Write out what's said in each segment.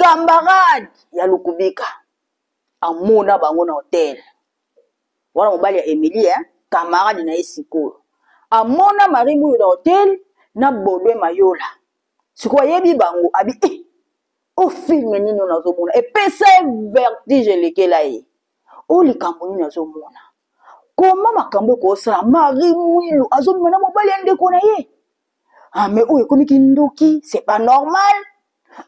Camarade ya Lukubika amona bango na hotel wana, mobali ya Emilie, hein? Camarade na ye sikoyo amona Marie Mwilu na hotel na Baudouin Mayola. Sikoyo ayebi bango, abi eh, o film nini oyo nazomona? Epesa ye vertige, elekela ye. O likambo nini azomona? Koma makambo ekosala Marie Mwilu azobima na mobali ya ndeko na ye. Ah, mais oyo ekomi kindoki, c'est pas normal.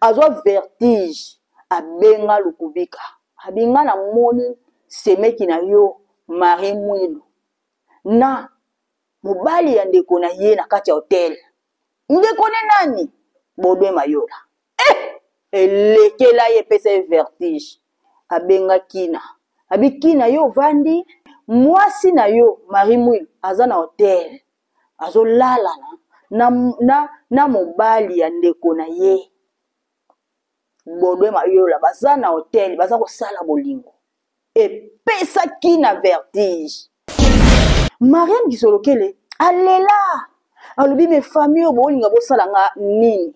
Azwa vertige, abenga Lukubika, abi nga namoni semeki na yo Marie Mwilu na mobali ya ndeko na ye na kati ya hotel. Ndeko ne nani? Baudouin Mayola. Eh, elekela ye, epesa ye vertige. Abenga Kina, abi Kina, yo ovandi, mwasi na yo Marie Mwilu aza na hotel, azolala na mobali ya ndeko na ye Baudouin Mayola, baza na hotel, baza kosala bolingo. Epesaki na vertige. Mariam Kisolokele alela, alobi: "Me famille oyo, bolinga bosala nga nini?"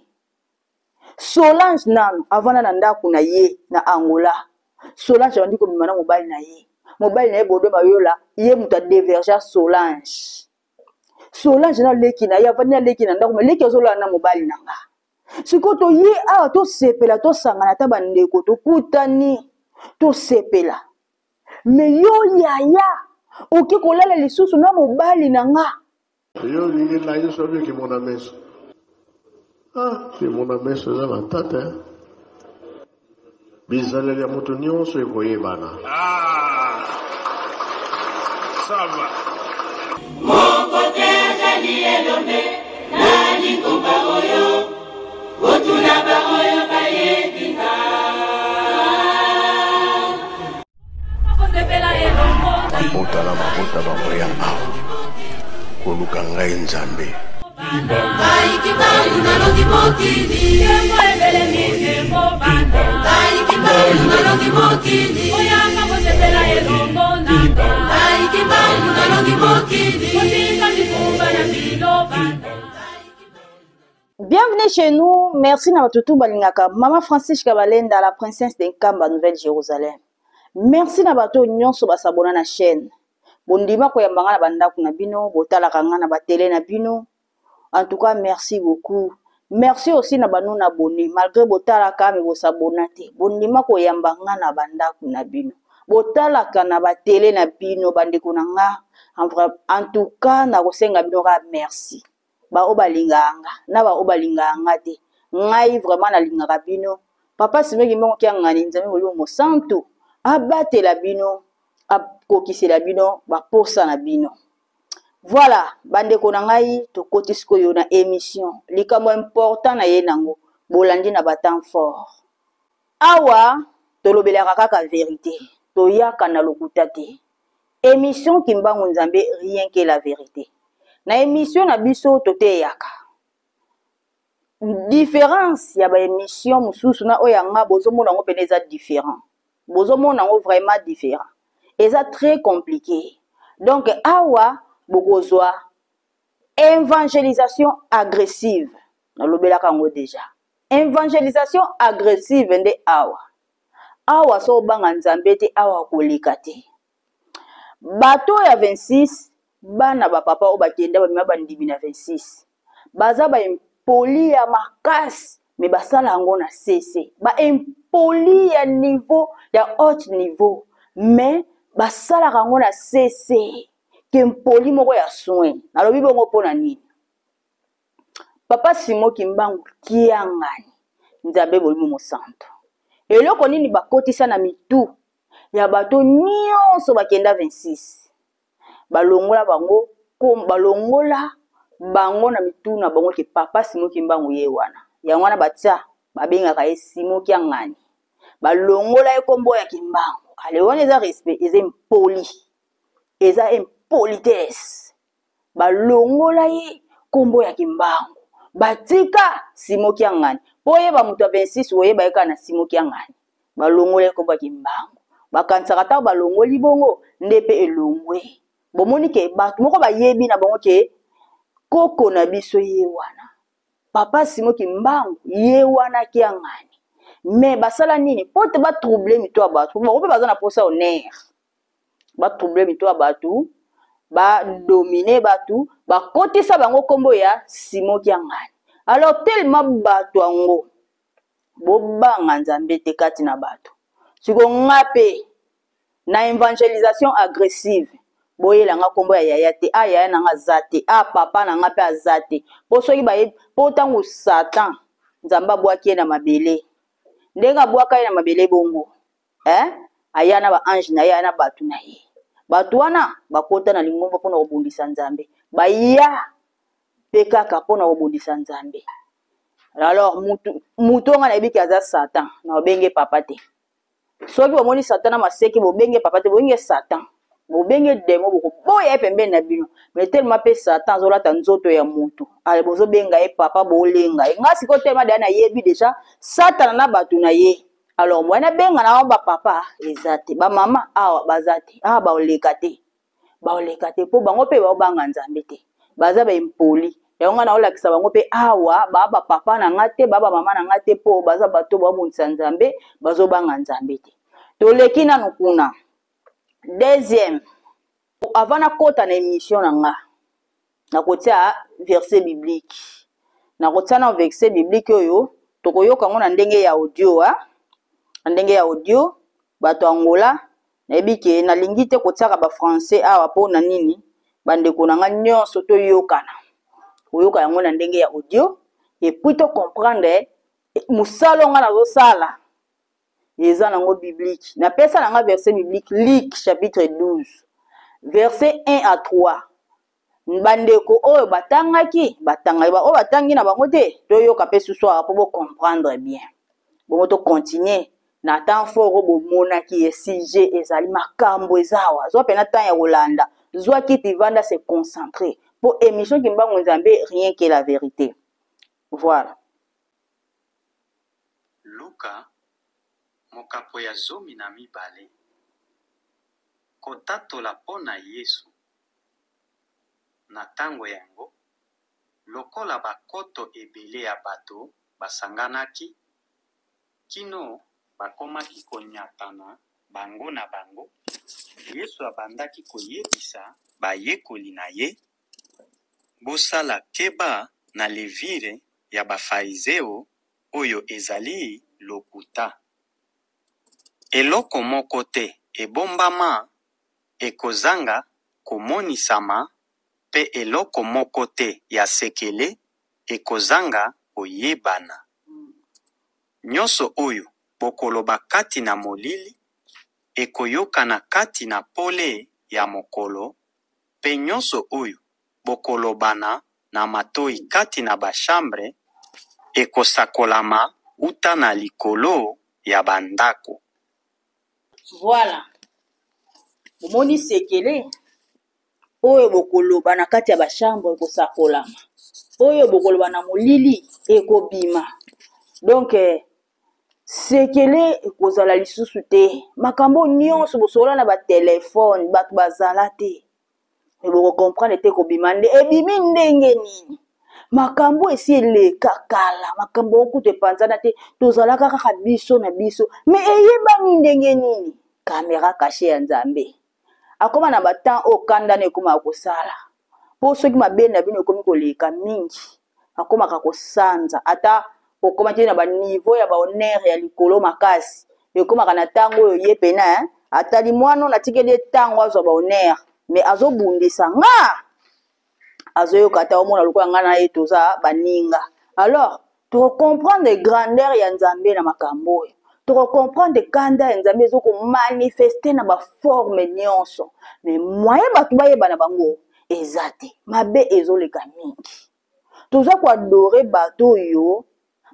Solange nanu avanda na ndako na ye na Angola. Solange abandi kobima na mobali na ye. Mobali na ye Baudouin Mayola, ye moto adévierger Solange. Solange na leki na ye, avandi na leki na ndako, me leki azolala na mobali na nga. Sikoyo toye awa, tosepela, tosangana, ata bandeko tokutani, tosepela, me yo yaya oke kolala lisusu na mobali na nga. Yo olingi ngai soki kimona meso, ah, kimona meso eza matata. Bizaleli ya moto nyonso ekoyebana. Ah, ça va. Moko te azali elombe na lingomba oyo, kotuna baoyo bayebi nga. Kosepela elongo. Mabota na mabota bakoya awa koluka ngai Nzambe. Ngai Kimbangu nalongi mokili. Ngai Kimbangu nalongi mokili. Ngai Kimbangu nalongi mokili. Bienvenue chez nous. Merci na batutu balingaka Mama Francis Kabalenda, la princesse de Nkamba, Nouvelle Jérusalem. Merci na bato nyonso basabona na chaîne. Bondima koyamba nga na bandako na bino, botalaka nga na batele na bino. En tout cas, merci beaucoup. Merci aussi na bano na abonné. Malgré botalaka mais bosabona te. Bondima koyamba nga na bandako na bino. Botalaka na batele na bino, bandeko na nga. En vrai, en tout cas, na kosenga bino ka merci. Baoyo balingaka nga na baoyo balingaka nga te, ngai vraiment nalingaka bino. Papa Simon Kimbangu Kiangani, Nzambe Molimo Mosantu abatela bino, akokisela bino baposa na bino. Voilà, bandeko na ngai, tokoti sikoyo na émission. Likambo important na ye nango, bolandi na batemps fort awa, tolobelaka kaka vérité, toyaka na lokuta te. Émission Kimbangu Nzambe, rien que la vérité. Na émission na biso toteyaka différence ya baémission mosusu na oyo yanga. Bozomona yango pene eza différent, bozomona yango vraiment différent, eza très compliqué. Donc awa bokozwa évangélisation agressive, nalobelaka yango déjà. Évangélisation agressive nde awa. Awa so obanga Nzambe te, awa koleka te. Bato ya 26, bana bapapa oyo bakenda, bamema bandimi na 26, baza baimpoli ya makasi, me basala yango na cc. Baimpoli ya niveau ya haute niveau, me basalaka yango na cc ke mpoli moko ya soin. Nalobi bongo mpona nini? Papa Simo Kimbangu Kiangani, Nzambe Molimo Mosantu, eloko nini bakotisa na mitu ya bato nyonso bakenda 26? Balongola bango, balongola bango na mitu na bango ke papa Simo Kimbangu ye wana. Yango wana batia, babengaka ye Simo Kiangani, balongola ye nkombo ya Kimbangu. Ale wana eza respect, eza impoli, eza impolitesse. Balongola ye nkombo ya Kimbangu, batika Simo Kiangani. Mpo oyeba moto ya 26, oyeba ye kaka na Simo Kiangani. Balongola ye nkombo ya Kimbangu, bakanisaka ntango balongoli bongo nde mpe elongwe. Bomoni ke bato moko bayebi na bango ke koko na biso ye wana, papa Simo Kimbangu ye wana Kiangani. Mais basala nini mpo te batrouble mito ya bato? Bango mpe baza na mposa honneur, batrouble mito ya bato, badomine bato, bakotisa bango nkombo ya Simon Kiangani. Alors tellement bato yango bobanga Nzambe te kati na bato. Siko nga mpe na evangelisation agressive, boyela nga nkombo ya yaya te. A yaya na nga aza te, a papa na nga mpe aza te. Mpo soki bayebi, mpo ntango Satan Nzambe abwaki ye na mabele, ndenge abwaka ye na mabele bongo, eh? Aya na baange na ye, aya na bato na ye. Bato wana bakota na lingomba mpona kobundisa Nzambe, baya mpe kaka mpona kobundisa Nzambe. Alors mutu mutu oyo nga nayebi ke aza Satan, na obenge papa te. Soki bomoni Satan na maseke, bobenge papa te, bobenge Satan, bobenge demo, bokoboya ye pembeni na bino. Mais tellement mpe Satan azolata nzoto ya mutu, ale bozobenga ye papa, bolenga ye. Nga sikoyo tellement deya nayebi deja Satana na bato na ye. Alors moyen nabenga na bango bapapa eza te, bamama awa baza te, awa baoleka te, baoleka te, mpo bango mpe baobanga Nzambe te, baza baimpoli. Yango ngai naolakisa bango mpe awa baa bapapa na nga te, baa bamama na nga te, mpo baza bato baobundisa Nzambe, bazobanga Nzambe te. Toleki nanu kuna. Deuxième, avant nakota na émission na nga, nakotia verset biblique. Nakotia na verset biblique oyo tokoyoka yango na ndenge ya audio, ha? Na ndenge ya audio. Bato Angola, nayebi ke nalingi te kotiaka ba français awa mpo na nini, bandeko na nga nyonso toyokana, koyoka yango na ndenge ya audio, et puis to comprendre mosala nga nazosala eza nango biblique. Napesa na nga verset biblique, Luc chapitre 12 verset 1 à 3. Bandeko oyo batangaki, batangaki, ba oyo batangi na bango te, toyoka mpe susu awa mpo bocomprendre bien. Bongo tocontinue na temps fort oyo bomonaki ye sujet ezali makambo eza awa. Zwa mpena temps ya kolanda, zwa kiti, vanda, se concentrer mpo émission Kimbangu Nzambe, rien que la vérité. Voilà. Luka, mokapo ya 12. Kotatola mpo na Yesu. Na tango yango, lokola bankoto ebele ya bato basanganaki, kino bakomaki konyatana bango na bango, Yesu abandaki koyebisa bayekoli na ye, Bosala keba na levire ya Bafarizeo oyo ezali lokuta. Eloko moko te ebombama ekozanga komonisama, mpe eloko moko te ya sekele ekozanga koyebana. Nyonso oyo bokoloba kati na molili ekoyokana kati na pole ya mokolo, mpe nyonso oyo bokolobana na matoyi kati na bashambre ekosakolama uta na likolo ya bandako. Voilà. Bomoni sekele oyo bokoloba na kati ya bashambre ekosakolama, oyo bokoloba na molili ekobima. Donc sekele ekozala lisusu te. Makambo nyonso bosolola na batelefone, bato bazala te, me bokocomprendre te kobima nde ebimi ndenge nini. Makambo esi eleka kala, makambo okutu epanzana te, tozalaka kaka biso na biso, me eyebani ndenge nini? Kamera kashe ya Nzambe akoma na batemps oyo kandana ekomaka kosala, mpo soki mabe na bino ekomi koleka mingi, akomaka kosanza. Ata okomaki na baniveau ya bahonneur ya likolo makasi, ekomaka na ntango oyo ye pena atali mwana oyo natikeli ye ntango azwa bahonneur, me azobundisa nga, azoyoka ata omona lokola nga na ye toza baninga. Alors tokocomprendre grandeur ya Nzambe na makambo oyo, tokocomprendre kanda ya Nzambe ezokomanifeste na baforme nyonso, me moyen bato bayeba na bango eza te. Mabe ezoleka mingi, toza koadore bato oyo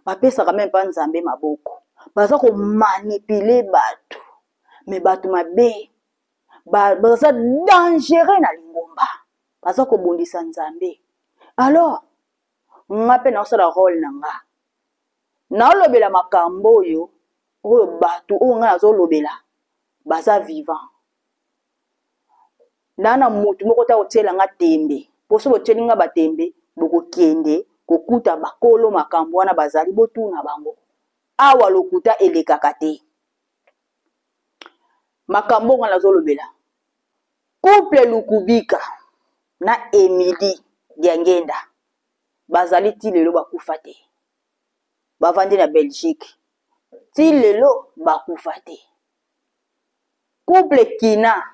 bapesaka meme mpa Nzambe maboko, baza komanipule bato, me bato mabe baza dangereux na lingomba, baza kobundisa Nzambe. Alors nga mpe naosala role na nga, naolobela makambo oyo oyo bato oyo nga nazolobela baza vivant. Na na motu moko ta kotiela nga tembe, mpo soki botieli nga batembe, bokokende kokuta bakolo makambo wana bazali, botuna bango. Awa lokuta elekaka te. Makambo nga nazolobela. Couple Lukubika na Emilie Diangenda bazali ti lelo bakufa te. Bavandi na Belgique. Ti lelo bakufa te. Couple Kina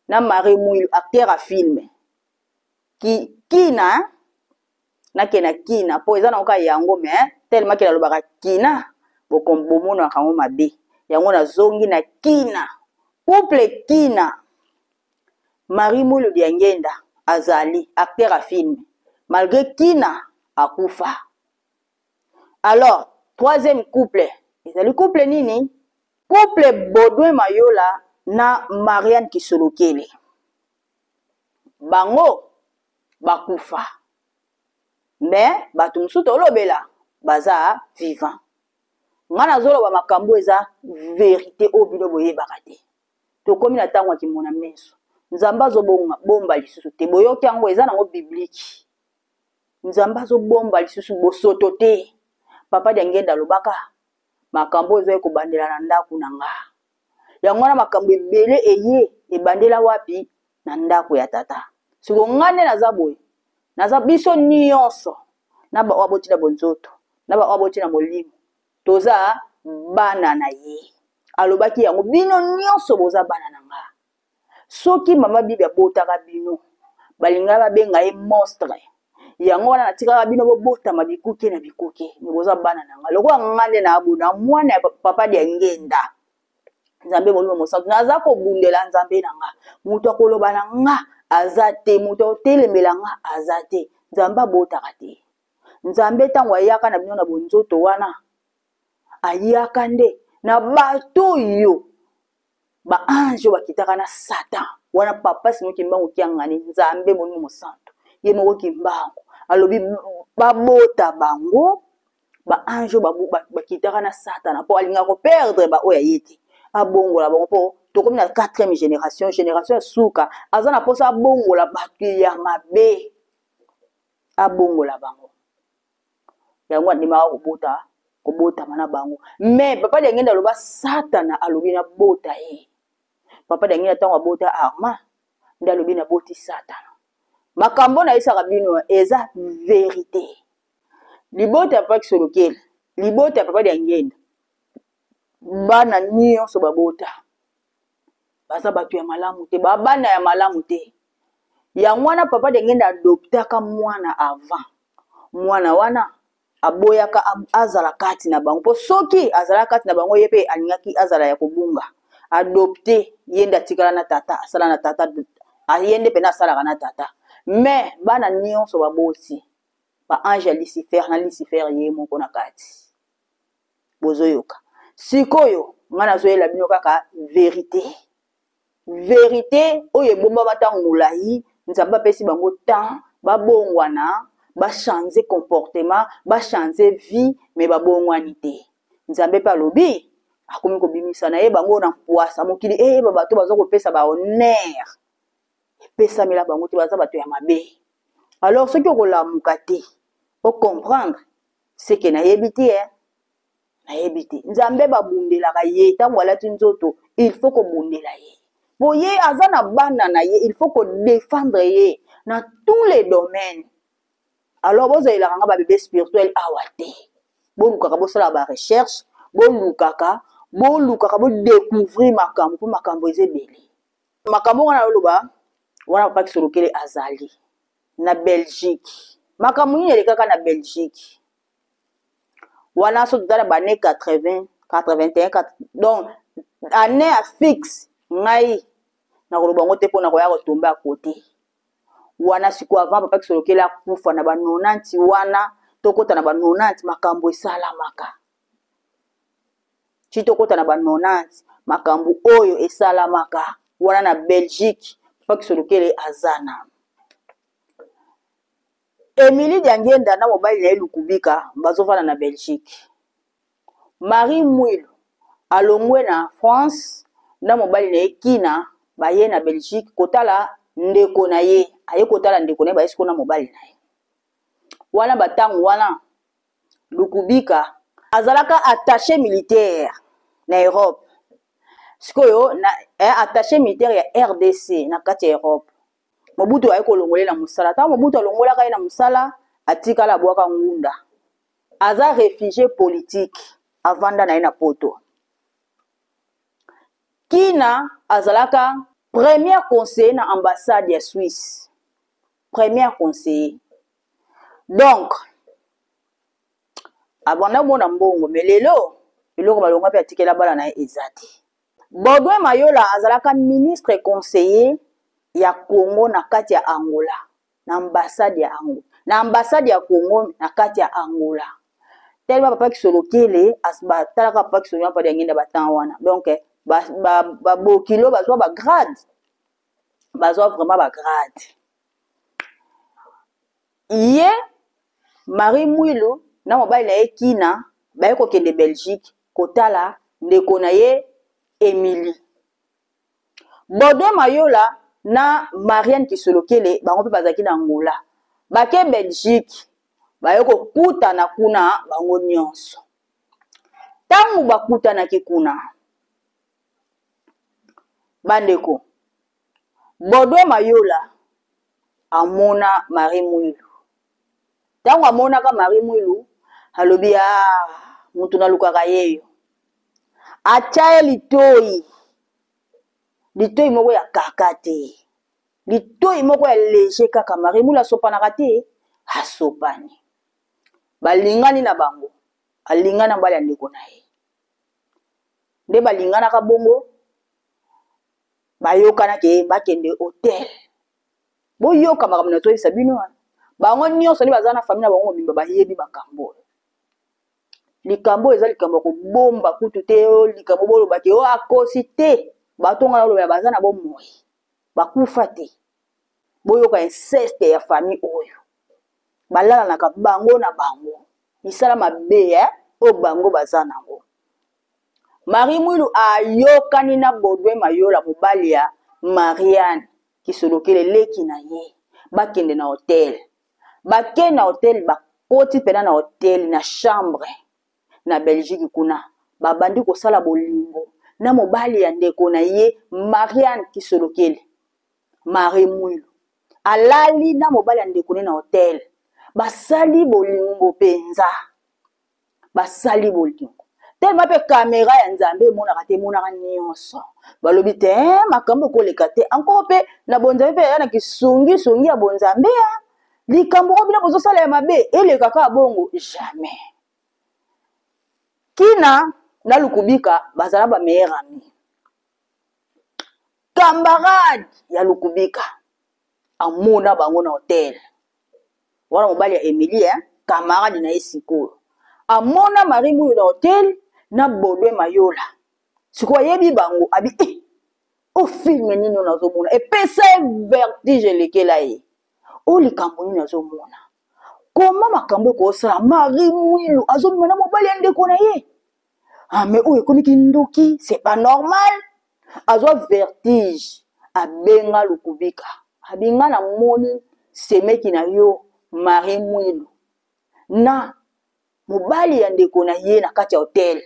na Marie Mwilu acteur ya film. Ki, Kina hein? Nake na Kina po eza nango kaka yango mais tellement ke nalobaka Kina bomonaka yango mabe. Yango nazongi na Kina. Couple Kina Marie Mwilu Diangenda azali acteur ya film malgré Kina akufa. Alors, troisième couple, ezali couple nini? Couple Baudouin Mayola na Marianne Kisolokele. Bango bakufa. Mais bato mosusu tolobela baza vivant. Nga nazoloba makambo eza verite oyo bino boyebaka te. Tokomi na ntango ya kimona meso. Nzambe azobonga bomba lisusu te. Boyoki yango eza nango biblique. Nzambe azobomba lisusu bosoto te. Papa Diangenda alobaka makambo oyo ezwaki kobandela na ndako na nga. Yango wana makambo ebele eye ebandela wapi? Na ndako ya tata. Siko nga nde naza boye. Naza biso nyonso na ba oyo aboti na bonzoto, na ba oyo aboti na molimo. Toza bana na ye. Alobaki yango bino nyonso boza bana na nga. Soki mama Bibi abotaka bino, balingaka babenga ye monstre. Yango wana natikaka bino bobotama bikuke na bikuke, me boza bana na nga. Lokola nga nde naabona mwana ya papa Diangenda, Nzambe Molimo Mosantu, naza kobundela Nzambe na nga. Moto akoloba na nga aza te, moto akotelemela nga aza te. Nzambe abotaka te. Nzambe ntango ayaka na bino na bonzoto wana, ayaka nde na bato oyo ba ange oyo bakitaka na Satan wana. Papa Simon Kimbangu Kiangani, Nzambe Molimo Mosantu ye moko Kimbangu alobi babota bango ba ange oyo bakitaka na Satana, mpo alingaka koperdre ba oyo aye te, abongola bango, mpo tokomi na 4e génération, génération ya suka. Aza na mposa abongola bato ya mabe, abongola bango. Yango andimaka kobota kobotama na bango. Mais papa Diangenda aloba Satana alobi nabota ye. Papa Diangenda ntango abota Arma nde alobi naboti Satana. Makambo nayesaka bino eza verite. Libota ya papa Kisolokele, libota ya papa Diangenda, bana nyonso babota baza bato ya malamu te, ba bana ya malamu te. Yango wana papa Diangenda adoptaka mwana avant. Mwana wana aboyaka azala kati na bango, mpo soki azala kati na bango ye mpe alingaki azala ya kobunga. Adopte ye nde atikala na tata, asala na tata, ye nde mpena asalaka na tata. Mais bana nyonso baboti ba ange ya Lucifer na Lucifer ye moko na kati. Bozoyoka sikoyo ngai nazoyela bino kaka verite, verite oyo ebombama ntango molai. Nzambe apesi bango temps babongwana, bachange comportement, bachange vie, me babongwani te. Nzambe mpe alobi akomi kobimisa na ye bango na mpwasa mokili eyeba bato baza kopesa ba honneur epesamela bango te, baza bato ya mabe. Alors soki okolamuka te, ocomprendre seke nayebi te, eh? Nayebi te. Nzambe babundelaka ye ntango alati nzoto, il faut kobundela ye po ye aza na bana na ye, il faut kodefendre ye na tous les domaines. Alors bozalelaka nga babebe spirituel awa te, bolukaka bosala ba recherche, bolukaka bolukaka bodécouvrir makambo, mpo makambo eza ebele. Makambo wana oloba wana, papa Kisolokele azali na Belgique. Makambo nini elekaka na Belgique wana? So totala ba année 80, 81, donc année ya fixe ngai nakoloba yango te mpona koya kotombe ya kote wana. Sikoyo avant papa Kisolokele akufa na ba 90 wana, tokota na ba 90, makambo esalamaka ti tokota na ba 90, makambo oyo esalamaka wana na Belgique. Papa Kisolokele aza na Emilie Diangenda na mobali na ye Lukubika, bazovanda na Belgique. Marie Mwilu alongwe na France na mobali na ye Kina, baye na Belgique kotala ndeko na ye, aye kotala ndeko na ye, baye sikoyo na mobali na ye wana. Batango wana Lukubika Azalaka attaché militaire na Europe. Sikoyo na eh, attaché militaire ya RDC na kati ya Europe. Mobutu aye kolongola ye na mosala. Ntango Mobutu alongolaka ye na mosala, atikala abwaka ngunda. Aza réfugié politique, avanda na ye na poto. Kina azalaka premier conseiller na ambassade ya Suisse. Premier conseiller. Donc, abanda komona mbongo mais lelo eloko malonga mpe atikela bana na ye eza te. Baudouin Mayola azalaka ministre conseiller ya Congo na kati ya Angola, na ambassade ya Angola, na ambassade ya Congo na kati ya Angola. Tellement papa Kisolokele batalaka papa Kisolokele papa Diangienda ba temps wana. Donc ba ba ba bokilo bazwa ba grade. Bazwa vraiment ba grade. Ye Marie Mwilu na mobali na ye Kina baye kokende Belgique kotala ndeko na ye Emilie. Baudouin Mayola na Marianne Kisolokele bango mpe bazalaki na Angola. Bake Belgique baye kokutana kuna bango nyonso. Ntango bakutanaki kuna bandeko, Baudouin Mayola amona Marie Mwilu. Ntango amonaka Marie Mwilu, alobi ah, moto nalukaka yeyo. Atya ye litoi, litoi moko ya kaka te, litoi moko ya leger kaka. Marie Mwilu asopanaka te, asopani. Balingani na bango, alingani na mobali ya ndeko na ye. Nde balinganaka bongo, bayokana ke bakende hotel. Boyoka makambo nazoyebisa bino wana. Bango nyonso nde baza na famille na bango mobimba bayebi makambo oyo. Likambo oyo eza likambo ya kobomba kutu te, oyo likambo boloba ke oyo akosi te. Bato nga nalobela baza na bomoi, bakufa te. Boyoka inceste ya famille oyo. Balalanaka bango na bango. Misala mabe eh, oyo bango baza nango. Marie Mwilu ayokani na Baudouin Mayola mobali ya Marianne Kisolokele leki na ye bakende na hotel. Bake na hotel bakoti pena na hotel na chambre na Belgique kuna babandi kosala bolingo na mobali ya ndeko na ye Marianne Kisolokele. Marie Mwilu alali na mobali ya ndeko ne na hotel basali bolingo penza. Basali bolingo tellement pe kamera ya Nzambe emonaka te, emonaka nyonso. Balobi te eh, makambo ekoleka te encore pe na bonzambe pe ya na kisungi sungi ya bonzambe ya likambo oyo bino bozosala ya mabe eleka kaka bongo jamais. Kina na Lukubika bazala ba meilleur ami, camarade ya Lukubika amona bango na hotel wana mobali ya Emilie hein, camarade na ye sikoyo amona Marie Muyo na hotel na Baudouin Mayola sikoyo ayebi bango abi eh, o film nini oyo nazomona epesa ye vertige elekela ye o likambo nini azomona koma makambo ekosala Marie Muilu azobima na mobali ya ndeko na ye ah mais oyo ekomi kindoki c'est pas normal azwa vertige abenga Lukubika abi nga namoni semeki na yo Marie Mwilu na mobali ya ndeko na ye na kati ya hotel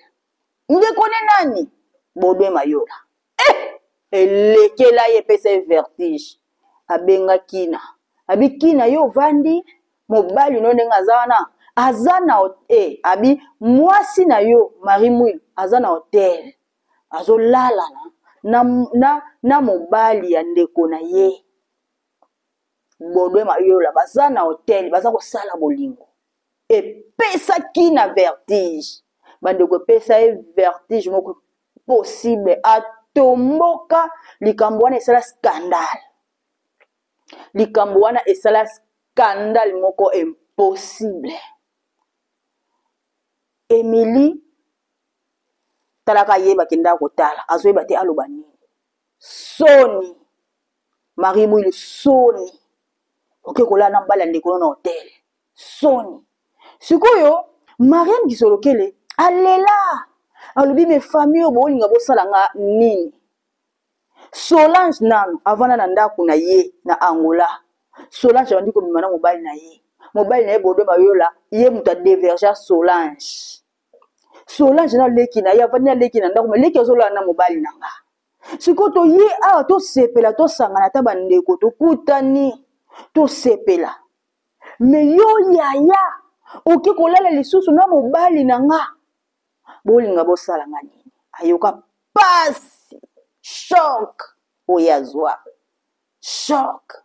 ndeko ne nani Baudouin Mayola eh elekela ye epesa ye vertige abenga Kina abi Kina yo ovandi mobali no ndenge aza wana aza na eh, abi mwasi na yo Marie Mwilu aza na hotel azolala na, na, na, na mobali ya ndeko na ye Baudouin Mayola baza na hotel baza kosala bolingo epesaki na vertige bandeko epesa ye vertige moko possible atomboka likambo wana esala scandale likambo wana esala scandale moko impossible Emily talaka ye bakenda kotala azoyeba te aloba nini soni Marie Mwilu soni oke kolala na mobali ya ndeko na hotel soni sikoyo Marianne Kisolokele alela alobi me famille oyo bolinga bosala nga nini Solange nanu avanda na ndako na ye na Angola Solange abandi kobima na mobali na ye mobali na ye Baudouin Mayola ye moto adevergea Solange. Solange na leki na ye avandi na leki na ndako, me leki azolala na mobali na nga. Sikoyo toye awa tosepela, tosangana ata bandeko, tokutani tosepela, me yo yaya oke kolala lisusu na mobali na nga, bolinga bosala nga nini? Ayoka pasi, choc oyo azwa choc,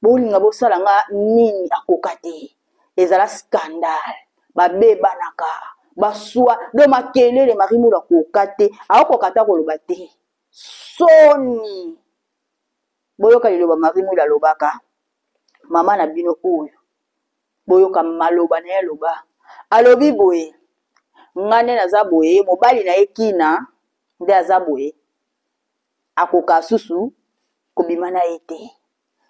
bolinga bosala nga nini? Akoka te, ezala scandale, babebanaka, baswa do makelele. Marie Mulu akoka te, akokoka ata koloba te, soni. Boyoka liloba Marie Mulu alobaka, mama na bino oyo, boyoka maloba na ye aloba. Alobi boye: nga nde naza boye, mobali na ye Kina nde aza boye, akoka susu kobima na ye te,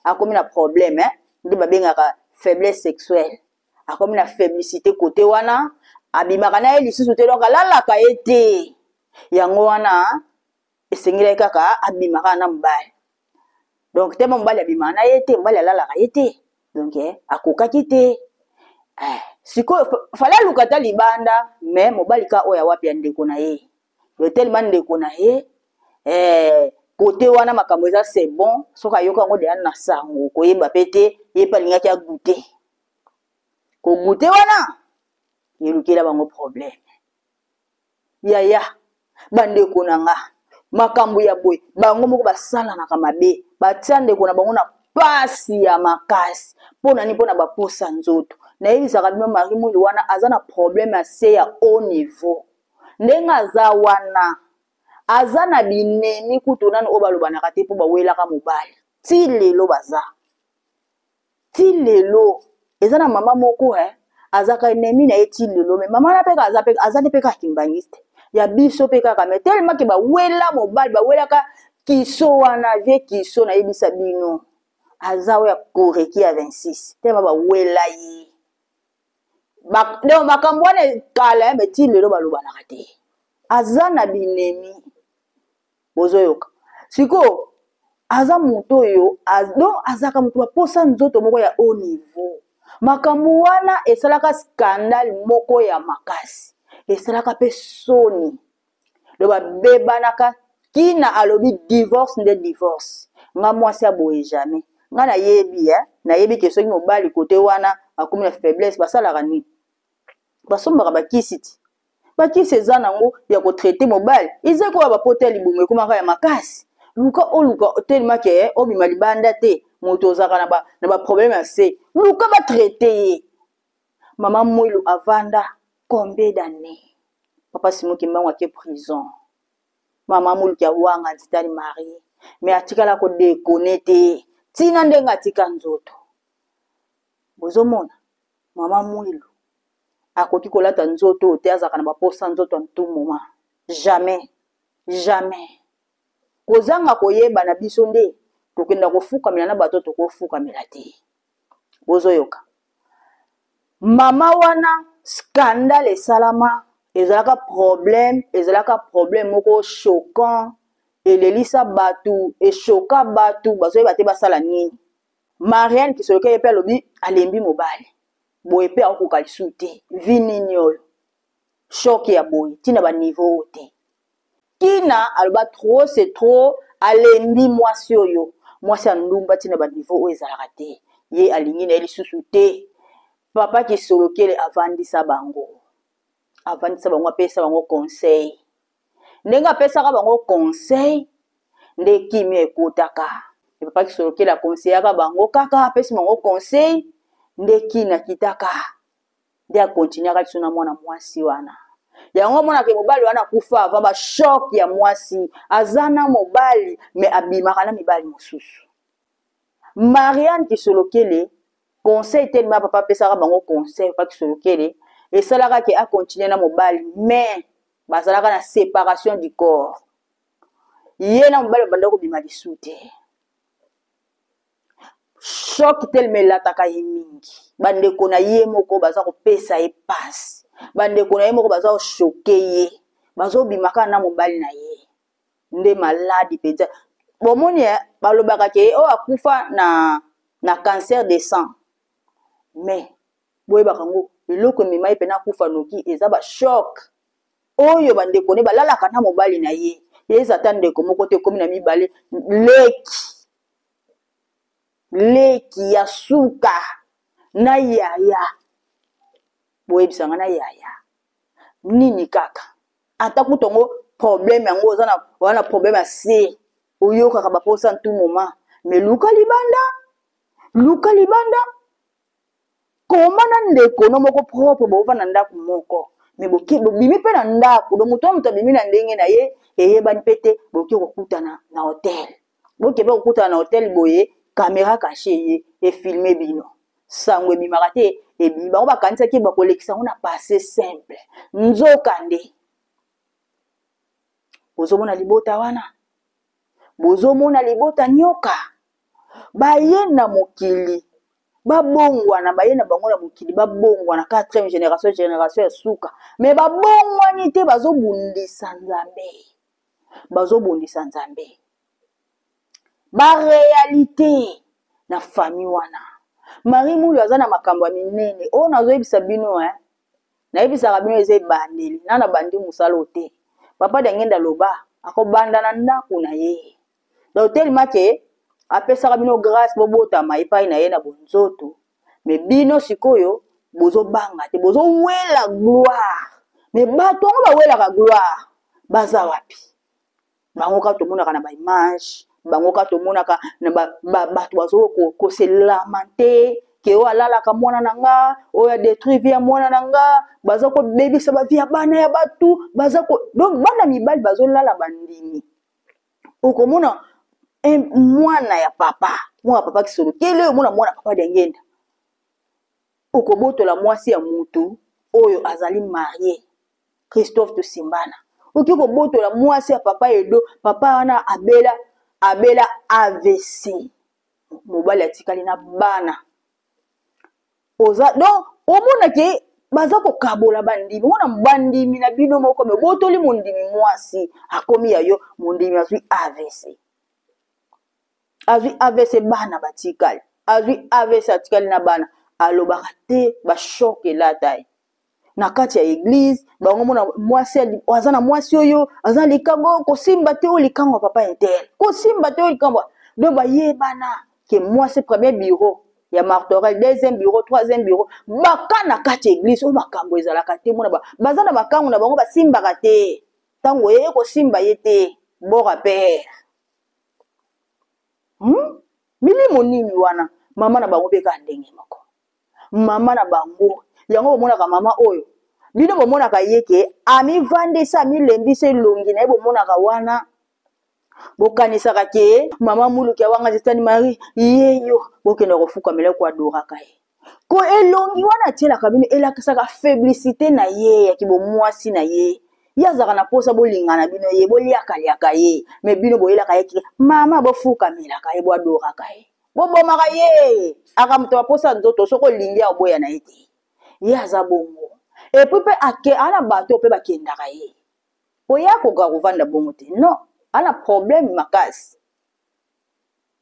akomi na problème, eh? Nde babengaka faiblesse sexuelle, akomi na faiblicité kote wana, abimaka na ye lisusu te, donc alalaka ye te. Yango wana esengelaki kaka abimaka na mobali, donc tema mobali abimaka na ye te, mobali alalaka ye te, donc akokaki te. Sikoyo fale aluka ata libanda, mais mobali ka oyo awapi ya ndeko na ye, telema ndeko na ye, kote wana makambo eza c'est bon. Soki ayoka yango deya na sango, koyeba pe te, ye mpe alingaki agoûter, kogoûter wana elukela bango problème. Yaya, bandeko na nga, makambo ya boye, bango moko basalanaka mabe, batia ndeko na bango na pasi ya makasi. Mpo na nini? Mpo na baposa nzoto. Nayebisaka bino, Marie Mwilu wana aza na problème ya se ya haut niveau. Ndenge aza wana, aza na binemi kutu nanu oyo balobanaka te, mpo bawelaka mobali ti lelo, baza ti lelo. Eza na mama moko, azalaka ennemi na ye ti lelo, me mama na mpe aza mpe, aza nde mpe kaka kimbangiste ya biso mpe kaka, me tellement ke bawela mobali, bawelaka kiso wana, vie kiso. Nayebisa bino, aza oyo ya koreki ya 26, tellement bawela ye. Donc makambo wana ekala, me ti lelo balobanaka te, aza na binemi. Bozoyoka sikoyo, aza moto oyo, donc azalaka moto baposa nzoto moko ya haut niveau. Makambo wana esalaka scandale moko ya makasi, esalaka mpe soni, do babebanaka. Kina alobi divorce nde divorce, nga mwasi aboye jamais. Nga nayebi, nayebi ke soki mobali kote wana akomi na faiblesse, basalaka nini? Basombaka bakisi ti bakisi eza nango ya kotraiter mobali, eza koya bapota ya libumu ekomaka ya makasi. Luka oluka telema ke obima libanda te, moto ozalaka na baproblème ya se, luka batraiter ye. Mama Mwilu avanda combien d'années? Papa Simon Kimbangu ake prison, mama Moluki awanga nzitali marie, me atikala kodekone te ntina ndenge atika nzoto. Bozomona mama Mwilu akoki kolata nzoto oyo te, azalaka na baposa nzoto en tout moment, jamais, jamais. Kozanga koyeba na biso nde tokenda kofukamela na bato, tokofukamela te. Bozoyoka mama wana, scandale esalama, ezalaka problème, ezalaka problème moko choquant, elelisa bato, echoqua bato, bazoyeba te basala nini. Marianne Kisoloke ye mpe alobi alembi mobali boye, mpe akokoka lisusu te. Vi nini oyo, choc ya boye ntina baniveau oyo te. Kina aloba trop c'est trop, alembi mwasi oyo, mwasi ya ndumba, ntina baniveau oyo ezalaka te, ye alingi na ye lisusu te. Papa Kisolokele avandisa bango, avandisa bango, apesa bango conseil. Ndenge apesaka bango conseil nde kimia ekotaka. Papa Kisolokele akonseyaka bango kaka, apesi bango conseil nde kina kitaka, nde akontinuaka lisusu na mwana mwasi wana. Yango omonaka mobali wana akufa avant bachoc ya mwasi, aza na mobali me abimaka na mibali mosusu. Marianne Kisolokele, conseil telema papa apesaka bango conseil, papa Kisolokele, esalaka ke akontinue na mobali, mais bazalaka na séparation du corps. Ye na mobali babanda kobima lisu te. Choc telema elataka ye mingi, bandeko na ye moko baza kopesa ye pasi, bandeko na ye moko baza kochoquer ye, bazobima kaka na mobali na ye nde maladi mpenza. Bomoni, balobaka ke oyo akufa na cancer de sang, mais boyebaka yango, eloko emema ye mpena akufa noki eza bachoc. Oyo bandeko ne balalaka na mobali na ye. Eza ata ndeko moko te ekomi na mibale leki. Leki ya suka na yaya. Boyebisa nga na yaya. Nini kaka? Ata kutu yango problème yango oza na wana problème ya se. Oyokaka ba posa tout moment. Mais luka libanda. Luka libanda. Koma na ndeko no moko propre bovanda ndako moko me bobimi mpe na ndako do moto na moto abimi na ndenge na ye eyebani mpe te boke kokutana na hotel boke mpe kokutana na hotel boye kamera kashe ye efilme bino sango ebimaka te ebimi bango bakanisaki bakolekisa yango na passe simple nzoka nde bozomona libota wana bozomona libota nyoka baye na mokili babongwana baye na bango na mokili babongwana quatrième génération génération ya suka me babongwani te bazobundisa nzambe bazobundisa nzambe barealité na famille wana marie mulu aza na makambo ya minene oyo nazoyebisa bino eh? Nayebisaka bino eza ebandeli nanu abandi musala oyo te papa diangenda aloba akobanda na ndaku na ye donc tellement que apesaka bino grace bobotama epai na ye na bonzoto mais bino sikoyo bozobanga te bozowela gloire mais bato yango bawelaka gloire baza wapi bango kaka tomonaka na ba image bango kaka tomonaka na bato bazo ko se lamenter ke oyo alalaka mwana na nga oyo adetruire vie ya mwana na nga baza kobebisa bavie ya bana ya bato baza ko donc bana mibali bazolala bandimi okomona mwana ya papa mwana papa kisolo kele omona mwana papa diangenda okobotola mwasi ya mutu oyo azali marie Christophe Tusimbana. Oki kobotola mwasi ya papa Edo, papa wana abela abela AVC. Mobali atikali na bana. Oza donc omona ke baza kokabola bandimi wana bandimi na bino moko me obotoli mondimi mwasi akomi ya yo mondimi azwi AVC. Azwi AVC bana batikali. Azwi AVC atikali na bana. Alobaka te ba choc elata ye. na kati ya eglise bango mona mwasi aza na mwasi oyo aza na likango kosimba te oyo likango ya papa intel kosimba te oyo likango donc bayebana ke mwasi premier bureau ya martorel deuxième bureau troisième bureau baka na kati ya eglise oyo makambo ezalaka te mona baza na makango na bango basimbaka te ntango oyeye kosimba ye te bora pere hmm? milimo nini wana mama na bango mpe kaka ndenge moko mama na bango yango bomonaka mama oyo bino bomonaka ye ke amivandisa amilembisa elongi na ye bomonaka wana bokanisaka ke mama muluki awanga zitani marie yeyo bokenda kofukamela koadoraka ye ko elongi wana atielaka bino elakisaka faiblicité na ye ya kibomwasi na ye ye azalaka na mposa bolingana bino ye boliakaliaka ye me bino boyelaka ye mama bofukamelaka ye boadoraka ye bobomaka ye aka moto ya posa nzoto soki olingi akoboya na ye te ye aza bongo epuis mpe ake ana bato mpe bakendaka ye po ye akoka kovanda bongo te non ana problème makasi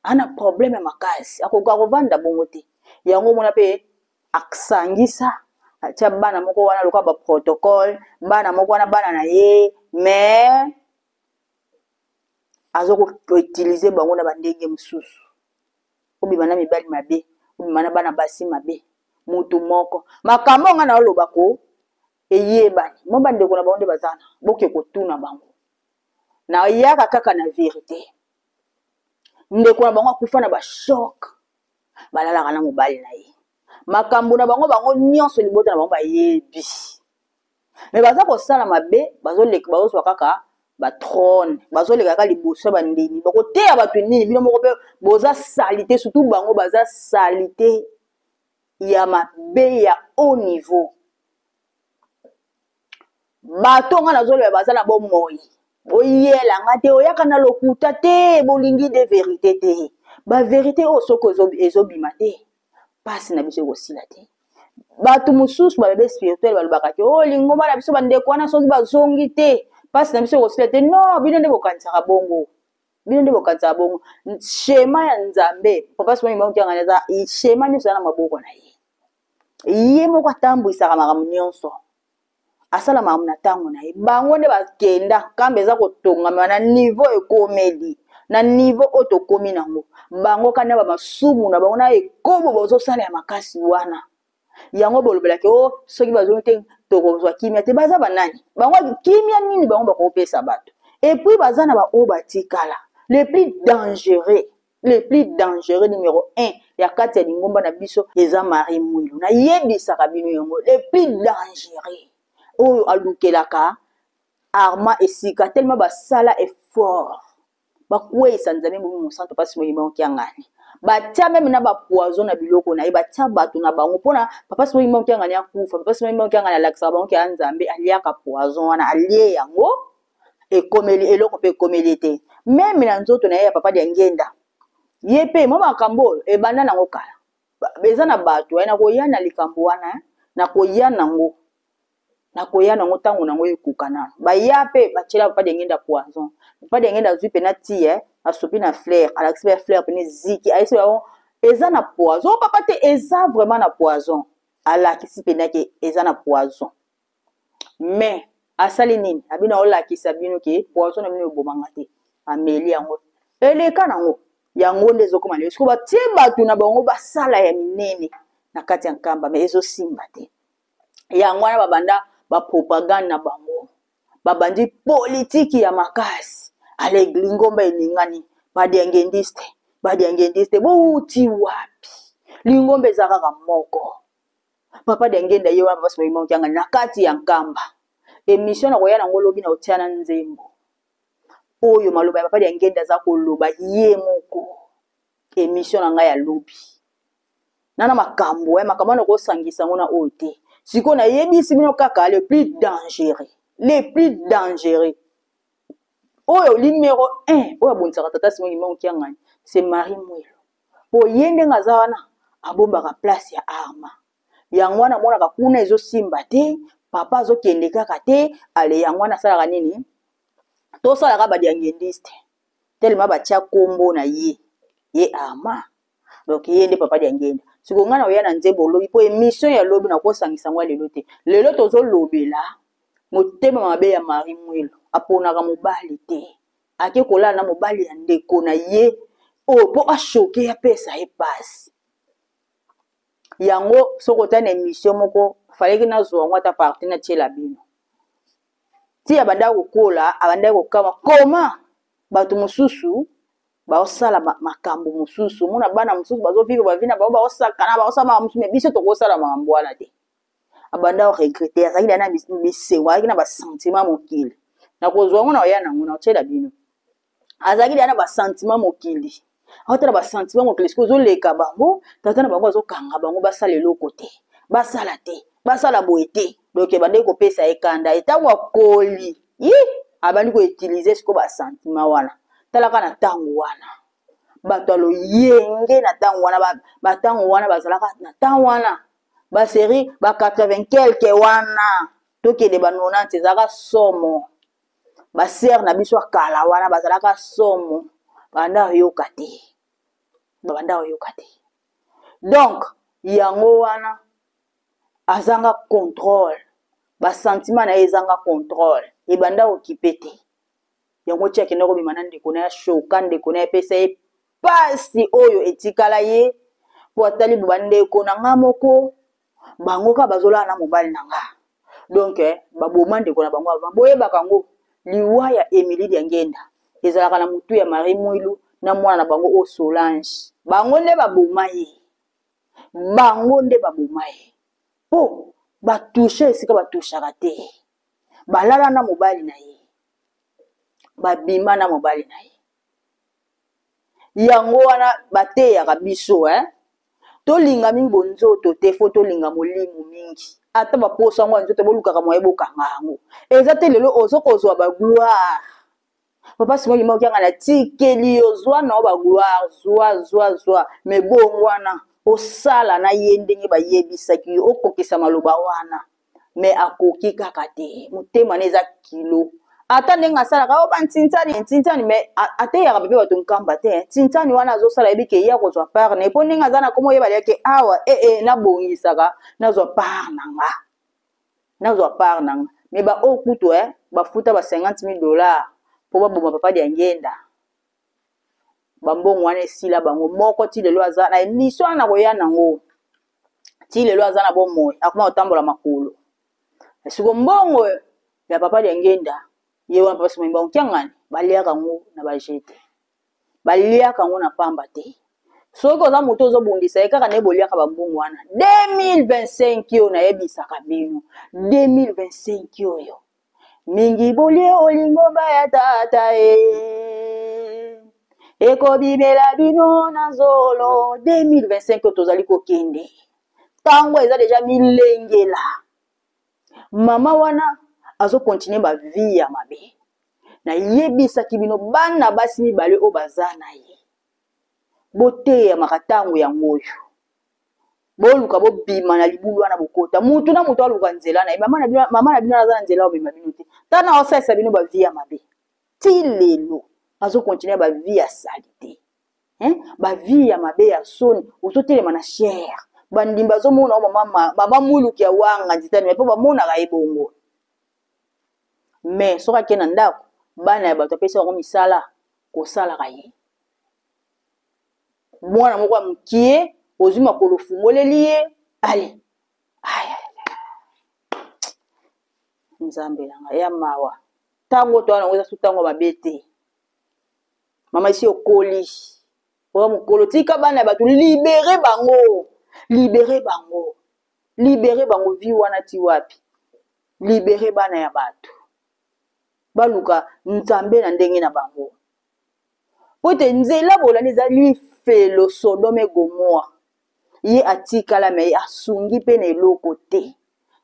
ana problème makasi akoka kovanda bongo te yango omona mpe asangisa atia bana moko wana lokola baprotocole bana moko wana bana na ye mais aza koutilize bango na bandenge mosusu obima na mibali mabe obima na bana basi mabe motu moko makambo nga na oloba ko eyebani mo bandeko na bango nde baza na boke kotuna bango nayaka kaka na verite ndeko na bango akufa na bashock balalaka na mobali na ye makambo na bango bango nyonso libota na bango bayebi me baza kosala mabe bazoleka bazozwa kaka batrone bazoleka kaka liboso ya bandimi bakoteya bato nini bino moko mpe boza salite surtout bango baza salite ya mabe ya haut niveau bato nga nazoloba baza na bomoi boyela nga te oyaka na lokuta te bolingi de verite te baverite oyo soki ezobima te mpasi na biso ekosila te bato mosusu babebe spirituel balobaka te oyo oh, lingomba na biso bandeko wana soki bazongi te mpasi na biso ekosila te no bino nde bokanisaka bongo bino nde bokanisaka bongo shema ya nzambe papa simoni maokiangani aza shema nyonso eza na maboko na ye ye moko atambwisaka makambo nyonso. Asala makambo na ntango na ye. Bango nde bakenda, nkamba eza kotongama na niveau ekomeli, na niveau oyo tokomi nango. Bango kaka na ba masumu na bango na ekobo bazosala ya makasi wana. Yango bolobelaki o oh, soki bazongi te tokozwa kimia te. Baza banani? Bango kimia nini bango bakopesa bato? Et puis baza na baoyo batikala le plus dangereux le plus dangereux numéro 1 ya kati ya lingomba na biso eza Marie Mwilu. Nayebisaka bino yango le plus dangereux oyo alukelaka Armand esika tellement basala effort bakweyisa Nzambe Molimo Mosantu pasi Molimo Kiangani batia meme na ba poison na biloko na ye batia bato na bango mpona papa Simon Kimbangu Kiangani akufa. Papa Simon Kimbangu Kiangani alakisaka bango ke ya Nzambe aliaka poison wana alie yango ekomeli eloko mpe ekomeli te meme na nzoto na ye ya papa Diangienda ye mpe mwa makambo oyo ebanda nango kala eza na bato eh, nakoya na likambo wana eh, nakoya nango nakoya nango ntango nango ekoka nano baya mpe batiela papa Diangienda poison. Papa Diangienda azwi mpena ti eh, asopi na fleur alakisi ba fleur pene eziki ayesi bango eza na poison papa te eza vraiment na poison alakisi mpena ke eza na poison mais asali nini abino aolakisa bino ke poison na bino ebomanga te ameli yango eleka nango yango nde ezokoma lelo sikoyo batie bato na bango basala ya minene na kati ya nkamba me ezosimba te yango wana babanda bapropagande na bango babandi politiki ya makasi ale lingomba eningani badiangendiste badiangendiste bowuti wapi lingomba eza kaka moko papa Diangienda ye wana papa Simon Kianga na kati ya nkamba emission na koya nango lobi na otia na nzembo oyo maloba ya papa Diangienda aza koloba ye moko emission na ngai ya lobi nana makambo ya makambo wana okosangisa yango na oyo te sikoyo nayebisi bino kaka le plus dangereux le plus dangereux oyo numero 1 oyo abundisaka tata Simon Kimbangu Kiangani c'est Marie Mwelo po ye ndenge aza wana abombaka place ya arma yango wana amonaka kuna ezosimba te papa azokende kaka te ale yango wana asalaka nini tosalaka badiangendiste telema batia kombo na ye ye arma donc ye nde papa diangenda sikoyo ngai nakoya na nzembo lobi po emission ya lobi nakosangisa yango ya lelo te lelo tozolobela motema mabe ya Marie Mwelo aponaka mobali te ake kolala na mobali ya ndeko na ye oyo mpo ashoke apesa ye pasi yango soki otali na emission moko falaki nazwa yango ata parti natiela bino ti abandaki kokola abandaki kokamwa koma bato mosusu baosala makambo mosusu omona bana mosusu bazovivre bavi na bango baosakana baosala makambo mosusu me biso tokosala makambo wana te abanda koregrete azalaki na bisengo azalaki na basentiment mokili nakozwa yango na oya nango na otyela bino azalaki deya na basentiment mokili aotala basentiment mokili soki ozoleka bango tata na bango azokanga bango basala eloko te basala te basala boye te donc ebandaki kopesa ye kanda etango akoli yi abandi koutilize sikoyo basentiment wana talaka na ntango wana bato ya loyenge na ntango wana bantango wana bazalaka na ntango wana baserie ba 80 quelque wana tokende ba 90 ezalaka somo basere na biso ya kala wana bazalaka somo babanda koyoka te babanda koyoka te donc yango wana azanga contrôle basentiment na ye ezanga contrôle ebanda kokipe te yango ti akenda kobima na ndeko na ye ashoka ndeko na ye epesa ye pasi oyo etikala ye po atali bandeko na nga moko bango kaka bazolala na mobali na nga donc eh, baboma ndeko na bango avant boyebaka yango liwa ya Emilie Diangenda ezalaka na mutu ya Marie Mwilu na mwana na bango oyo Solange bango nde baboma ye bango nde baboma ye po batushe esika batushaka te balala na mobali na ye babima na mobali na ye yango wana bateyaka biso eh? tolinga mingi bonzoto te fo tolinga molimo mingi ata baposa yango ya nzoto bolukaka moye bokanga yango eza te lelo ozo kozwa bagloire papa Simon Kimbangu Kiangani atikeli yo zwa na yo bagloire zwa zwa zwa me bongo wana osala na ye ndenge bayebisaki yo okokisa maloba wana me akoki kaka te motema na eza kilo ata ndenge asalaka o bantintsani ntintsani me ateyaka mpe bato nkamba te ntintsani wana azosala yebi ke ye akozwa part na ye mpo ndenge aza na komo oyeba liyake awa ee eh, nabongisaka nazwa part na nga nazwa part na nga Mais ba oyo kutu eh, bafuta ba 50 000 dollars mpo baboma papa Diangenda. Bambongo wana esila bango moko ti lelo aza na émission wana nakoya nango ti lelo aza na bomoi akoma kotambola makolo. Siko mbongo ya papa Diangenda ye wana papa Simon Kimbangu Kiangani baliaka yango na ba jete. Baliaka yango na pamba te. Soki oza moto ozobundisa ye kaka nde boliaka bambongo wana. 2025 oyo nayebisaka bino. 2025 oyo. Mingi bolie olingomba ya tata e. Ekobimela bino na zolo. 2025 oyo tozali kokende. Tango eza deja milengela. Mama wana azo continuer ba vie ya mabe. Nayebisaki bino bana basi mibale oyo baza na ye. Boteyamaka ntango yango oyo. Boluka bobima na libulu wana bokota. Mutu na mutu aluka nzela na ye. Mama na bino, mama na bino aza na nzela omema bino te. Tana osalisa bino ba vie ya mabe. Ti lelo azo continuer ba vie ya salite. Hein? Ba vie ya mabe ya soni. Ozotelema na chair. Bandimi bazomona yo mama, mama Muluki ya wanga nzitani mais po bamonaka ye bongo. Mais soki ake na ndako, bana ya bato apesi bango misala kosalaka ye. Mwana moko ya mokie, ozwi makolo ofungoleli ye, allez. Aïe, aïe, aïe. Nzambe na ngai ya mawa. Tango to wana eza su tango mabe te. Mama esi okoli. Oya mokolo tika bana ya bato libere bango. Libere bango. Libere bango vie wana ti wapi? Libere bana ya bato. Baluka Nzambe na ndenge na bango. Po ete nzela bolandi eza lifelo Sodome et Gomorrhe. Ye atikala me asungi pe na eloko te.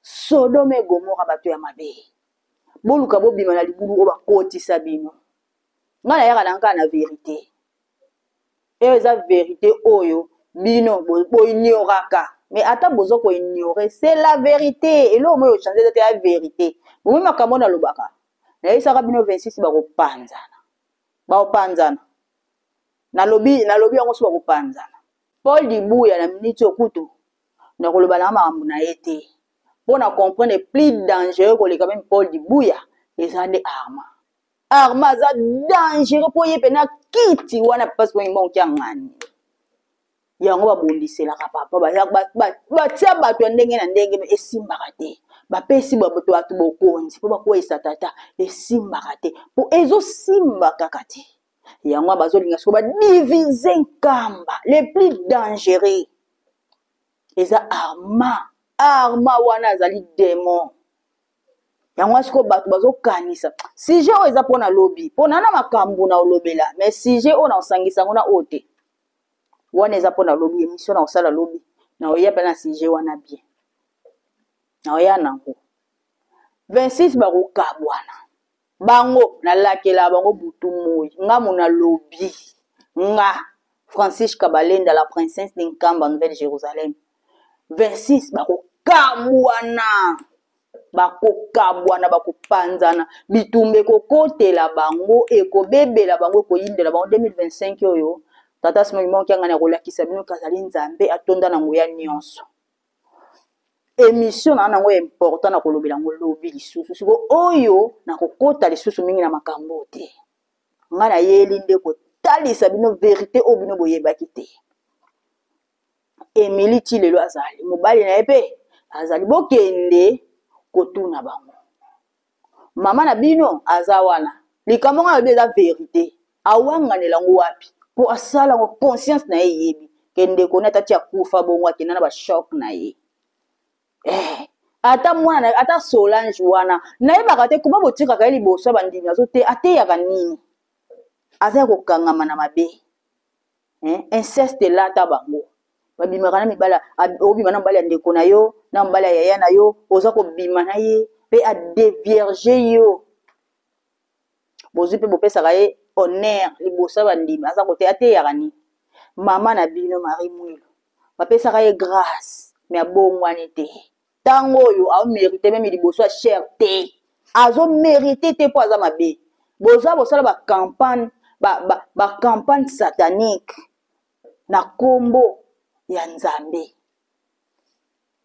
Sodome et Gomorrhe bato ya mabe. Boluka bobima na libulu oyo bakotisa bino. Nga nayaka na kaka na verite. Oyo eza verite oyo bino bo ignoraka. Mais ata bozo ko ignorer, c'est la verite. Eloko moko changer eza te ya verite. Bomoni makambo nalobaka. Nayebisaka bino 26 bakopanzana. Bakopanzana. Nalobi, nalobi yango so bakopanzana. Paul Dibuya na minute oyo kutu nakoloba na makambo na ye te. Mpo na comprendre plus dangereux koleka meme Paul Dibuya eza nde Armand. Armand aza dangereux mpo ye pena kiti wana papa Simon Kimbangu Kiangani. Yango babondiselaka papa, batia bato ya ndenge na ndenge me esimbaka te. Bapesi bato bato bokonzi mpo bakweyisa tata, esimbaka te. Mpo ezosimba kaka te. Yango bazolinga sikoyo ba diviser Nkamba, le plus dangereux eza Armand. Armand wana azali demon. Yango sikoyo bato bazokanisa sujet oyo eza mpona lobi, mpona na makambo na olobela, mais sujet oyo na osangisa yango na oyo te. Wana eza mpona lobi, émission na osala lobi, na oya mpe na sujet wana bien. Na oya nango. 26 bakokabwana. Bango nalakela bango butu moi. Nga mona lobi. Nga Francis Kabalenda la princesse de Nkamba Nouvelle Jérusalem. 26 bakokabwana. Bakokabwana, bakopanzana, bitumba ekokotela bango, ekobebela bango, ekoyindela bango 2025 oyo. Tata Simon Kimbangu Kiangani akolakisa bino kazali Nzambe atonda na nguya nyonso. Émission na nango important na kolobela yango lobi lisusu. Siko oyo nakokota lisusu mingi na makambo te. Nga nayeli nde kotalisa bino verité oyo bino boyebaki te. Emily ti lelo azali mobali na ye pe azali, bokende kotuna bango. Mama na bino aza wana. Likambo nga nalobi eza verité. Awanganela yango wapi? Po asala yango conscience na ye eyebi ke ndeko na tati akufa bongo akenda na ba choc na ye. Ata mwana na, ata Solange wana nayebaka te comment botikaka ye liboso ya bandimi azote ateyaka nini? Aza ya kokangama na mabe. Inceste elata bango. Babimaka na mibala, obima na mobali ya ndeko na yo, na mobali ya yaya na yo, oza kobima na ye pe a devierger yo. Bozwi pe bopesaka ye honneur liboso ya bandimi, aza kote ateyaka nini? Mama na bino Marie Mwilu bapesaka ye grâce mais abongwani te. Tango oyo ao mériter même liboso ya chair te. Azo mériter te po aza mabe. Boza bosala ba campagne, ba campagne satanique na kombo ya Nzambe.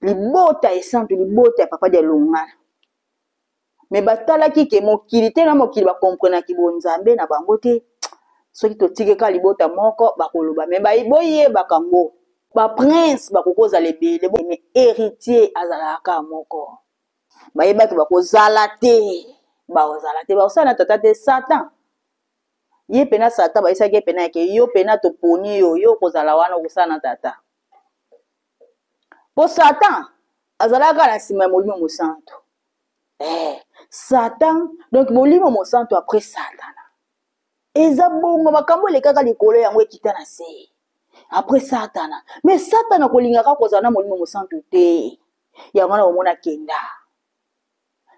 Libota esantu, libota ya papa Dialungana. Me batalaki ke mokili te na mokili bakomprenaki bonzambe na bango te. Soki totiki kaka libota moko bakoloba me boyebaka ngo ba prince bakoki kozala ebele me héritier azalaka kaka moko. Bayebaki bakozala te, bakozala te, bakosala na tata te Satan. Ye pena Satan bayebisaki ye pena ke yo pena toponi yo, yo okozala wana okosala na tata. Po Satan azalaka na nsima ya Molimo Mosantu. Eh, Satan, donc Molimo Mosantu après Satana. Eza bongo makambo elekaka likolo yango ekita na se. Après Satana. Mais Satana kolingaka kozala na Molimo Mosantu te. Yango wana omona kenda.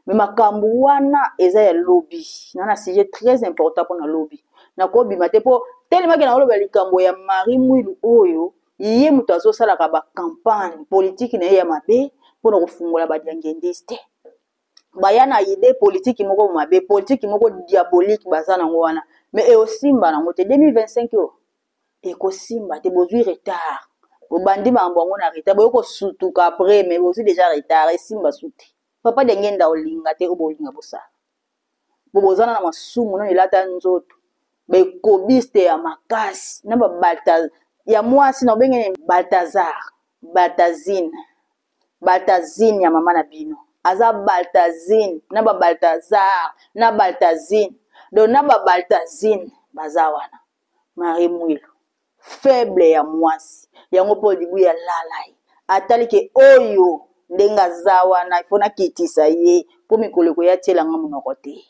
Mais makambo wana eza ya lobi. Na na sujet très important pona lobi. Nakobima te po telemaki na oloba likambo ya Marie Mwilu oyo ye moto azosalaka ba campagne politique na ye ya mabe pona kofungola ba diangendiste. Baya na idée politique moko mabe, politique moko diabolique baza nango wana. Mais eosimba nango te 2025 oyo ekosimba te, bozwi retard. Bobandi makambo yango na retard, boye kosutuka après mais bozwi déjà retard, esimba su te. Papa Diangenda olinga te oyo bolinga bosala. Bo bozana na masumu nano elata nzoto. Ba ekobiste ya makasi na ba Balta ya mwasi na obengene Baltazar, Baltazine. Baltazine ya mama na bino. Aza Baltazine na ba Baltazar na Baltazine. Donc na ba Baltazine baza wana. Marie Mwilu faible ya mwasi yango Paul Dibuya alala ye atali ke oyo ndenge aza wana il faut nakitisa ye mpo mikolo ekoya tiela nga monoko te.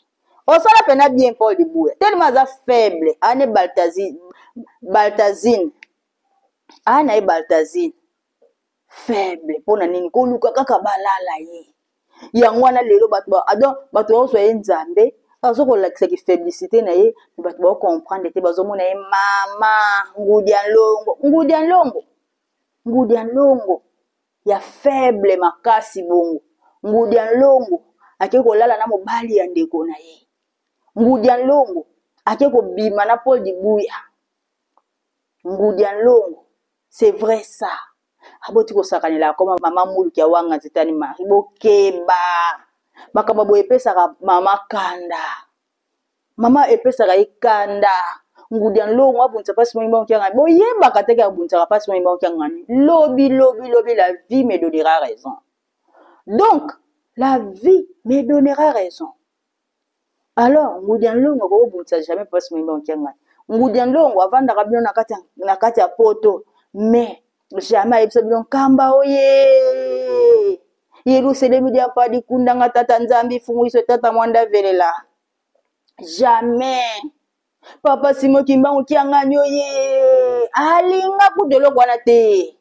Osala pena bien Paul Dibuya tellement aza faible ane Baltazine, Baltazine ana ye Baltazine faible mpo na nini koluka kaka balala ye yango wana lelo bato ba adon bato bakozwa ye nzambe azo kolakisa ki faiblicité na ye me bato bao comprendre te bazomona ye mama ngudi ya nlongo ngudi ya nlongo ngudi ya nlongo ya faible makasi bongo ngudi ya nlongo ake kolala na mobali ya ndeko na ye ngudi ya nlongo ake kobima na Paul Dibuya ngudi ya nlongo c'est vrai ça aboti kosakanela akoma mama muluki ya wanga nzetani Marie bokeba makambo boye epesaka mama kanda mama epesaka ye kanda ngudi ya nlongo abundisa mpasi moi mbango kiangani boyebaka te ke abundisaka mpasi moi mbango kiangani lobi lobi lobi la vie me donnera raison donc la vie me donnera raison alors ngudi ya nlongo akobundisa jamais mpasi moi mbango kiangani ngudi ya nlongo avandaka bino na kati ya poto mais jamais ayebisa bino nkamba oye yerusalemi dia mpadi kundanga tata nzambi funguiso tata mwanda velela jamais papa simo kimbangu kiangani oye alinga kutu eloko wana te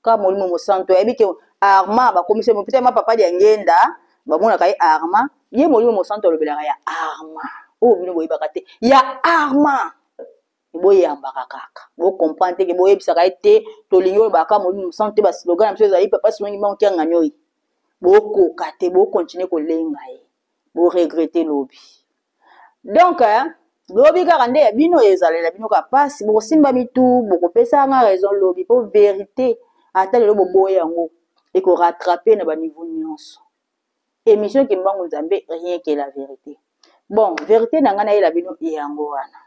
kaka molimo mosantu ayebi ke arma bakomisi ye mopita ma papa diangenda bamonaka ye arma ye molimo mosantu alobelaka ya arma oyo bino boyebaka te ya arma boyambaka kaka bocomprendre te ke boyebisaka ye te tolingi olobaka molimo mosantu te baslogan na biso ezali papa simon kimbangu kiangani oyo bokoka te bokontinue kolenga ye boregrete lobi donc lobi kaka nde ya bino ezalela bino kaka mpasi bokosimba mitu bokopesa nga raison lobi mpo verité ata lelo boboya yango ekorattrape na baniveau nyonso émission kimbangu nzambe rien que la vérité bon vérité na ngai nayela bino yango wana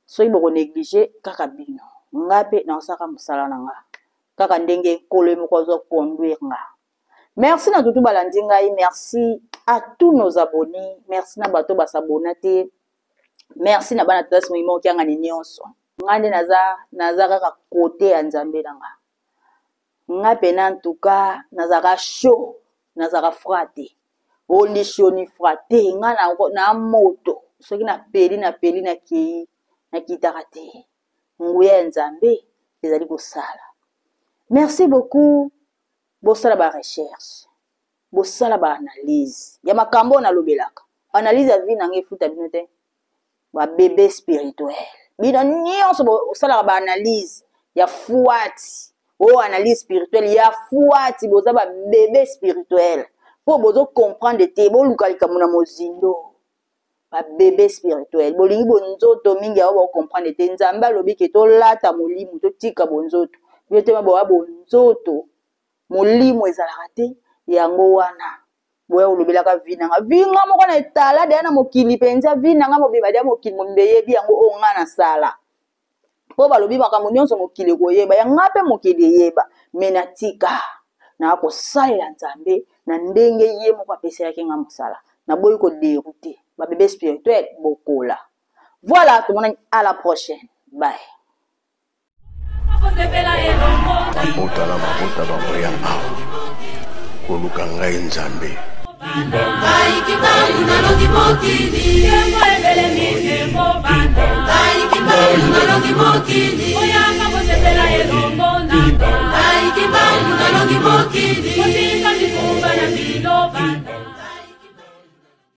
soki boko néglige kaka bino nga mpe naosaka mosala na nga kaka ndenge nkolo ye moko azo conduire nga merci na tutu balandi ngai merci à tous nos abonnés merci na bato basabona te merci na bana tata simoki moko kiangani nyonso ngai nde naza naza kaka kote ya nzambe na nga nga pena en tout cas nazalaka chaud nazalaka froid te oni chaud ni froid te nga na, na moto soki napeli napeli nakei nakitaka te nguya ya nzambe ezali kosala merci beaucoup bosala ba recherche bosala ba analyse ya makambo oyo nalobelaka analyse ya vie na nga efuta bino te ba bebe spirituel bino nyonso bosalaka ba analyse ya fuati oyo analyse spirituelle ya fuati boza ba bebe spirituel mpo bozo comprendre te boluka likambo na mozindo ba bebe spirituel bolingi bonzoto mingi yango bocomprendre te nzambe alobi ke tolata molimo totika bonzoto bino te boya bonzoto molimo ezalaka te yango wana. Boya kolobelaka vie na nga, vie nga moko na etala deya na mokili mpenza, vie na nga mobimba deya mokili mobimba eyebi yango oyo nga nasala. Mpo balobi makambo nyonso mokili ekoyeba, ya nga mpe mokili eyeba. Me natika naa kosalela Nzambe na ndenge ye moko apeselaki nga mosala. Naboyi koderoute ba bebe spirituel bokola. Voilà, tomonani à la prochaine. Bye. Mabota na mabota bakoya awa koluka ngai Nzambe. Ngai Kimbangu nalongi mokili. Ngai Kimbangu nalongi mokili. Ngai Kimbangu nalongi mokili.